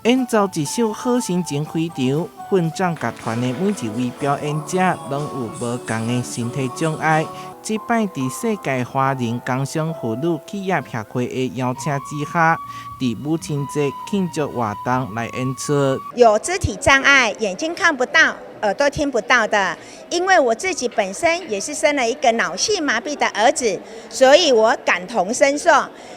演奏一首好心情開場，奮進樂團的每一位表演者攏有無仝的身體障礙。這擺佇世界華人工商婦女企業協會的邀請之下，佇母親節慶祝活動來演出。有肢體障礙，眼睛看不到，耳朵聽不到的，因為我自己本身也是生了一個腦性麻痹的兒子，所以我感同身受，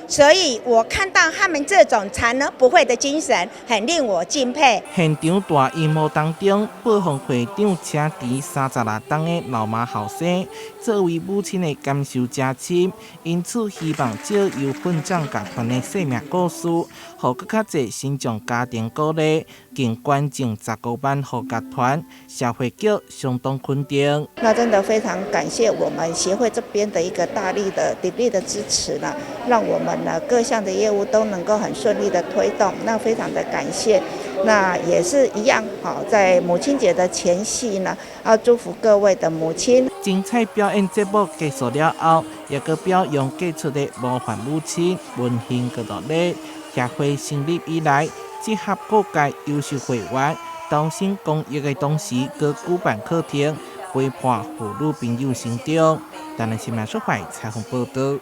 所以我看到他們這種殘而不廢的精神，很令我敬佩。現場大螢幕當中播放會長車持36冬的老媽後生，作為母親的感受誠深，因此希望藉由奮進樂團的生命故事，予閣較濟身障家庭鼓勵，更捐贈15萬予樂團，社會局相當肯定。那真的非常感謝我們協會這邊的一個大力的鼎力的支持呢，讓我們呢各項的業務都能夠很順利的推動。那非常的感謝，那也是一樣，好，在母親節的前夕呢，要祝福各位的母親。精彩表演節目結束了後，也閣表揚傑出的模範母親溫馨閣樂禮。協會成立以來，集合各界優秀會員，投身公益的同時，閣舉辦課程，陪伴婦女朋友成長。台南新聞出發採訪報道。